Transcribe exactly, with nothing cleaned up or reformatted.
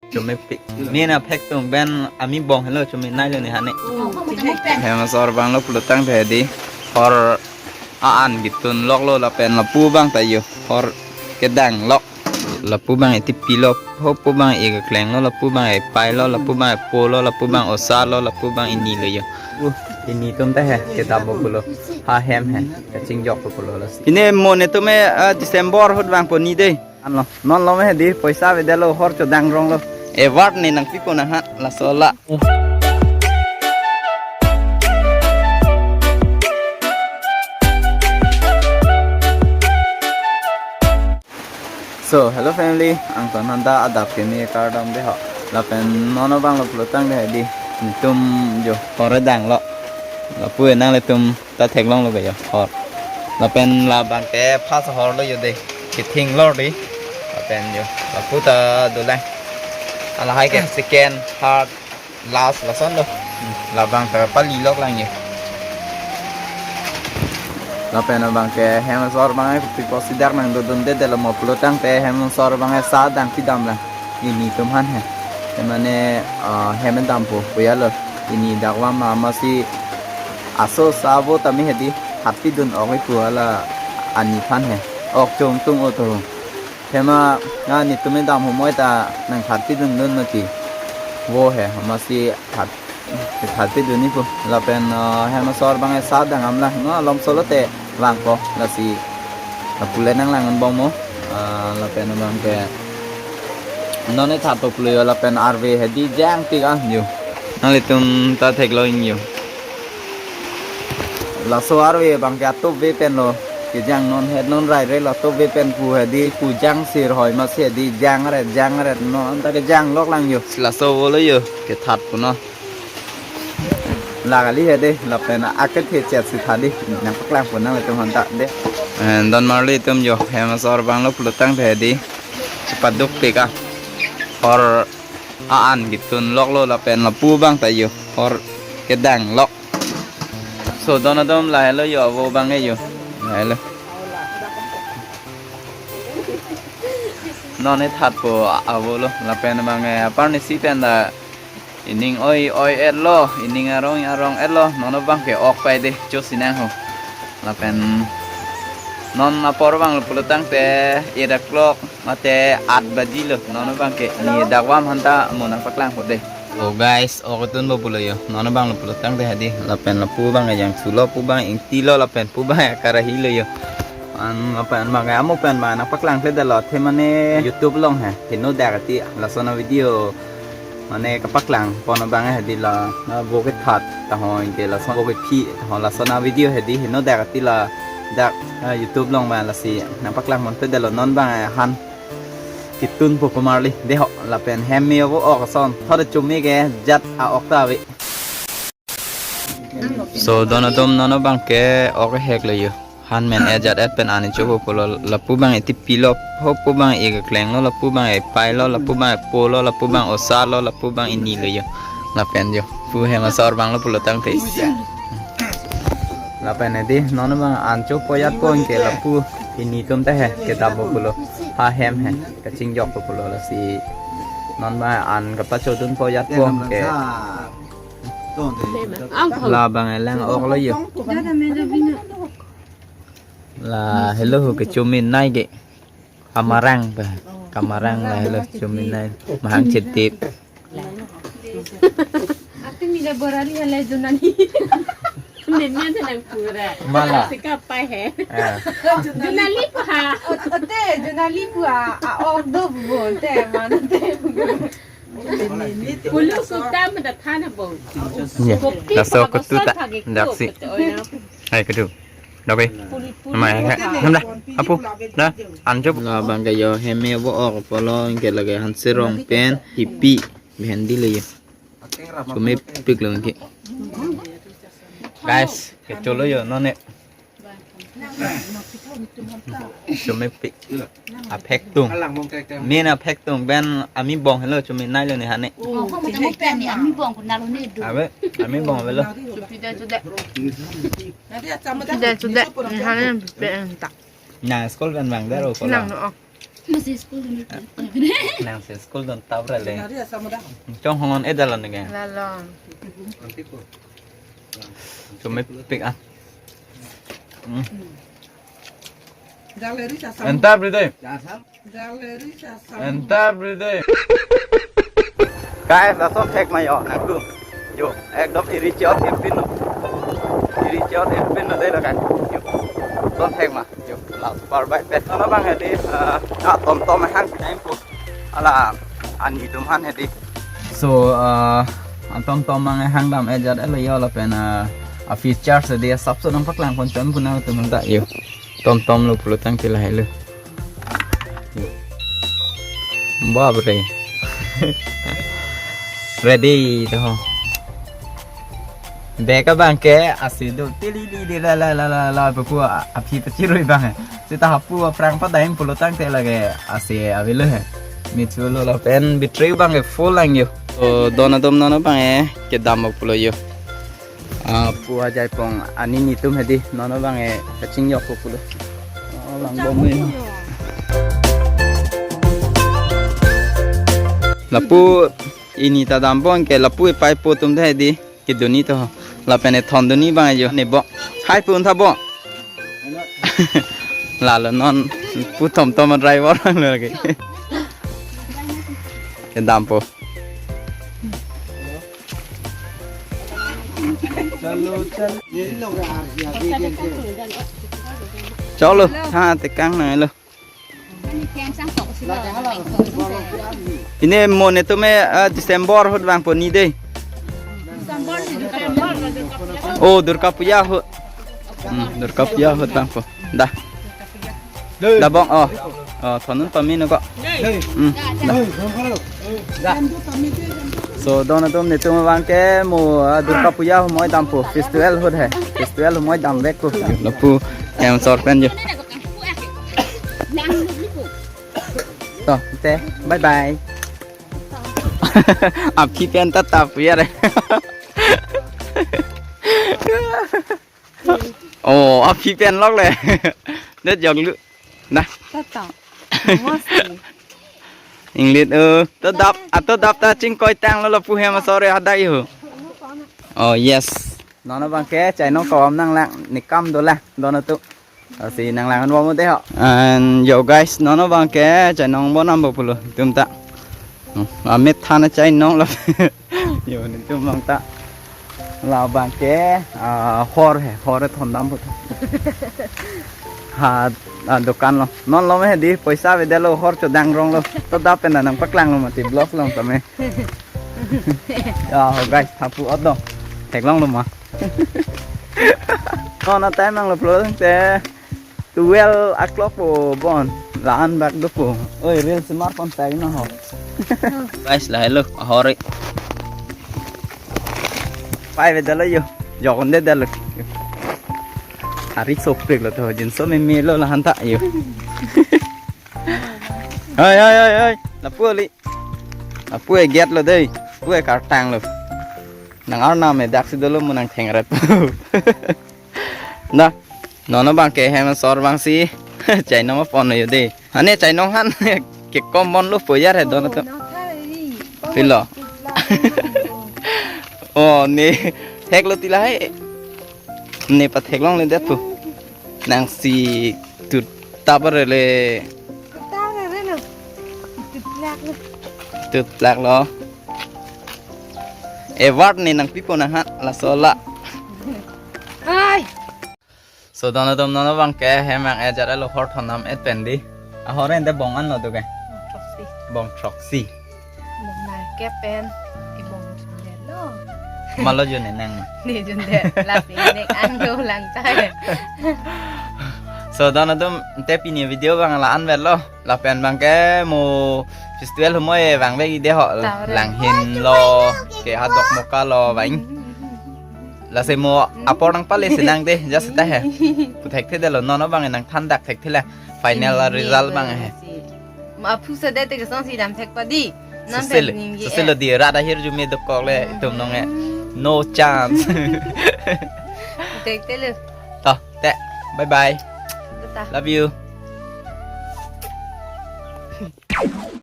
Chomepik. Nina phek tung ben ami bong helo, chome nai lo ne hane. Hem asor abang lo pulo tangte di hor a-an ketun loklo lapen lapu abang ta yo hor kedang lok. Lapu abang etipi lo, hopu abang e kekleng lo, lapu abang epai lo, lapu abang epo lo, lapu abang osar lo, lapu abang ini lo yo. Uh, ini atum ta he kedam po pulo. Ha hem he kachingjok po pulo lasi. Ini mo netum e, ah, December ahut vangpo ni de. Anlo, non lo me di poisa avedetlo, hor chodang rong lo. Award ne nangpipo nang ha, laso la. So, hello family, angton hanta adap keme kardom de ho. Lapen non abang lo pulo tangte di, netum yo hor kedang lo. Lapu e nanglitum ta theklong lo ke yo hor. Lapen labang ke first hor lo yo de. Kething lor di. Lapen yo lapu ta dolang. Alahai ke second, third, last, lason lo. Hmm, labang ta pali lok lang yo. Lapen abang ke hem asor abang e kopi pusi dak nangdodunde detlo mo pulo tangte hem asor abang e sa dang pidam lang. Ini atum aphan he. Te mane, ah, hem dampo puya lo. Ini dak vam amatsi aso sa vo tame he di, hat pidun ok pu hala ani aphan he. Ok chongtung oto. Thema nga netum e dam humoi ta nangthat pidundun mati. Vo he, amatsi hat, hat pidun ni pu. Lapen, ah, hem asor abang e sa dang am lang. Nga lom solo te vangpo lasi. Lapu le nang lang bom mo. Ah, lapen abang ke non e thatpo pulo yo lapen arve he di jangpik a yo. Nanglitum ta theklong yo. Laso arve abang ke atup ve pen lo. Kejang non het non rai re lo atup ve pen pu he di pu jang sir hoi amatsi he di jang ret jang ret non ta kejang lok lang yo. Laso vo lo yo kethat pu no. La kali he de, lapen akethe chet si tha di, nangpaklang pu nanglitum hanta de. Eh, don marli atum yo, hem asor abang lo pulo tangte di, chepaduk pik a. Hor a-an ketun loklo lapen lapu abang ta yo, hor kedang lok. So, don atum lahelo yo, avo abang e yo, lahelo. Non e thatpo avo lo, lapen abang e apar ni si pen ta ining oi oi et lo, ining arong arong et lo, non abang ke ok pai de, cho si nang ho. Lapen non apor abang lo pulo tangte eight o'clock mate aat baji lo, non abang ke ni dak vam hanta mo nangpaklang ho de. Oh guys, ok tunpo pulo yo, non abang lo pulo tangte hadi, lapen lapu abang yang sulo, pu abang ingti lo, lapen pu abang karahi lo yo. An lapen abang amo pen abang nangpaklang kle detlo, the mane YouTube along he, heno dak ati, lason a-video mane kapaklang pon abang he di la, na vo kethat ta ho, anke lason vo kephi ta ho, lason a-video he di heno dak ati la dak, ah, YouTube along ma lasi nangpaklang pon pe detlo, non abang han ketunpo pu marli de ho, lapen hem me vo ok ason thot chome ke jat a-ok ta ave. So don atum, non abang ke ok hek lo yo. Han men e jat et pen ani chopo pulo, lapu abang etipi lo, hopu abang e kekleng lo, lapu abang epai lo, lapu abang epo lo, lapu abang osar lo, lapu abang ini lo yo. Lapen yo, pu hem asor abang lo pulo tangte. Lapen e di, non abang an chopo jat po anke lapu ini atum ta he kedampo pulo. Ha hem he kachingjokpo pulo lasi. Non abang an kapachodunpo jat po anke. Labang elang ok lo yo. La helo hu kechome nai ke. Kamarang pa. Kamarang la helo chome nai. Mahang chetip. Ati mila borari hala Jonali. Nene de nang pura. Mala. Sika pai he. Ah. Jonali pa. Ote Jonali pa. A ok do bo te mana te. Pulu kuta mada thana bo. Ya. Kopi laso pa kotuta. Daksi. Hai kedu. Dobe. Pulu pulu. Nama ya? Namda. Apu. Da. Anjo. Labang ke yo hem me vo ok pulo anke lake hanserong pen hipi behendi le yo. Chomepik lo anke. Guys, kecho lo yo non e. Chomepik. Aphek tung. Alang mong kek kek. Min aphek tung ben ami bong helo chome nai lo ne hane. Oh, kamu temu pen ni, ami bong kuna lo ni du. Abe, ami bong abe lo. Chupi da chuda. Nanti aja muda. Chupi da chuda. Ni hane pen tak. Na school ben bang daro ko. Nang no. Masih school dun. Nangsi school dun tap ra le. Chonghong-un-e dal neke. Lalong. Chumi pik ah. Hmm. Jaleri chasam. Anta everyday. Jaleri chasam. Anta everyday. Guys, lason thek ma yo, nangtum. Yo, ekdom iri chot ipin lo. Iri chot ipin lo dei lo kan. Yo. Lason thek ma. Yo, la super bike pet. Nona bang hedi, eh, a tomtom hang time ko. Ala, ani dum han hedi. So, eh, a tomtom mang hang dam ejat elo yo lapen, eh, a features hedi sapso nangpaklang pon chon puna tum ta yo. Tomtom lo pulo tangte lahai lo. Bap re. Ready to ho. Bek abang ke asi do tili li li la la la la la pupu a- aphi pachirui bang. Sita hapu aphrang padaim pulo tangte lake asi avelo he. Mitsulo lapen battery bang ke full lang yo. So don atum non abang ke kedam pulo yo. Ah, pu ajaipong ani nitum hedi non abang ke kaching yok pulo. Oh, lang bom ni. Lapu ini ta dambong ke lapu epai po tum ta hedi. Kedun ni to. Lapen ethon dun ni bang ajo ne bo. Hai pun tha bo. Lalo non pu tomtom driver bang lagi. Kedam po. Cholo, ha tekang na lo. Ini mo netum, eh, December ahut vangpo ni dei. Oh, Durga Puja ahut. Hmm, Durga Puja ahut vangpo. Dah. Dah bong, oh. Oh, thonun pame nangkok. Hmm. Dah. So, don atum netum abang ke mo, ah, Durga Puja ahumoi dampo, festival ahut he. Festival ahumoi damvekpo. Lapu hem asor pen jo. To, te, bye bye. Aphi pen ta tap ya re. Oh, aphi pen lok le. Det jok lu. Nah. Tata. Mesti. Inglit, eh, to dap, ato dap ta chingkoi tanglo lapu hem asor hadak yo. Oh, yes. Non abang ke chainong kawam nanglang, ne kam dolang, don atum. Lasi nanglang an bom te ho. And yo guys, non abang ke chainong bon nam bo pulo, tum ta. Hmm, amit thana chainong lo. Yo, netum long ta. Labang ke, ah, hor he, hor he thondam pulo. Ha, ah, dukan lo. Non lo me hedi, poisa avedetlo, hor chodang rong lo. To dap pen nangpaklang lo mati, vlog long tame. Ya, guys, hapu ot dong. Theklong lo ma. Non a time nanglo pulo te twelve o'clock po bon. La-an bak dopo. Oi, reel semar pon tai na ho. Guys, lahelo, ahori. Pai avedetlo yo. Jokon de dalo. Hari soprik lo to, jinso meme lo lahan ta yo. Hai, hai, hai, hai. Lapu ali. Lapu e gate lo dei. Lapu e kartang lo. Nang arnam e daksi dolo mo nang thengret. Na. Non abang ke hem asor abang si. Chainong apon yo dei. Ane chainong han ke kombon lo poyar he don atum. Pilo. Oh, ne theklo ti lahai. Ne patheklong le det pu. Nangsi tut tap re le. Tut plak lo. Tut plak lo. Award ne nangpipo nang ha, laso la. Ai. So don atum non abang ke hem ang ejat alo hor thondam et pen dei. Ahor ente bong an lo tu ke. Throksi. Bong throksi. Bong nai ke pen. Ke bong jun det lo. Malo jun ne nang ma. Ne jun det. Lasi ne an lo lang tai. So don atum te pini video abang la-an vet lo. Lapen abang ke mo festival ahumoi vangvek dei ho. Tahu deh. Langhin lo, ke Hadok Moka lo vang. Lasi mo apor nangpale si nang dei, just ta he. Pu thekthe detlo, non abang nangthan dak thekthe le. Final result abang he. Ma aphu sa det te kesong si dam thek pa dei. Nan susel, pen ningje susel lo dei, rat ahirjume dokok le, itum nong e. No chance. Thekthe lo. To, te, bye bye. Tata. Love you.